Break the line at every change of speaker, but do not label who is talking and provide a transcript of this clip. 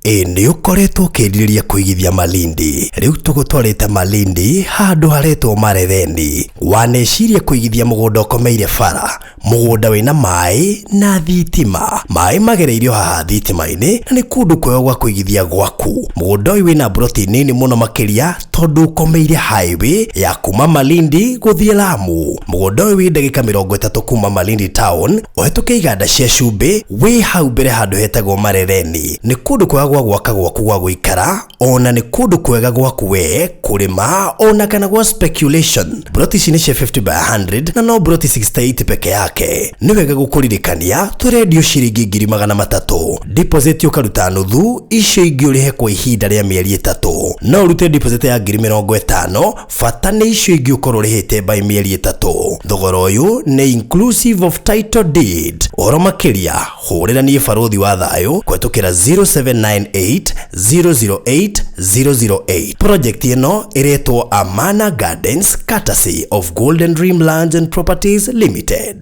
Ĩ nĩ ũkoretwo ũkĩrirĩria kũigithia Malindi? Rĩu tũgũtwarĩte Malindi handũ haretwo Marereni. Waneciria kũigithia mũgũnda ũkomeire bara, mũgũnda wĩna maĩ na thitima. Maĩ magereirio haha thitima-inĩ na nĩ kũndũ kwega gwa kũigithia gwaku. Mũgũnda ũyũ wĩna mburoti nini mũno makĩria tondũ ũkomeire highway ya kuma Malindi gũthiĩ Lamu. Mũgũnda ũyũ wĩ ndagĩka 30 kuma Malindi town, ũhetũke iganda cia cumbĩ, wĩ hau mbere handũ hetagwo Marereni. Nĩ kũndũ kwega gwa gwaka gwaku gwa gũikara, ona nĩ kũndũ kwega gwaku we kũrĩma ona kana gwa speculation. Mburoti ici nĩ cia 50 by 100 na no mburoti 68 peke yake. Nĩ wega gũkũririkania tũrendio ciringi 300,000. Deposit ũkaruta nuthu, icio ingĩ ũrĩhe kwa ihinda rĩa mĩeri 3. No ũrute deposit ya 50,000, bata nĩ icio ingĩ ũkorwo ũrĩhĩte by mĩeri 3. Thogora ũyũ nĩ inclusive of title deed. Ũhoro makĩria hũrĩra niĩ Barũthi wa Thayũ kũhetũkĩra 0798 008 008. Project ĩno ĩretwo Amana Gardens, courtesy of Golden Dream Lands and Properties Limited.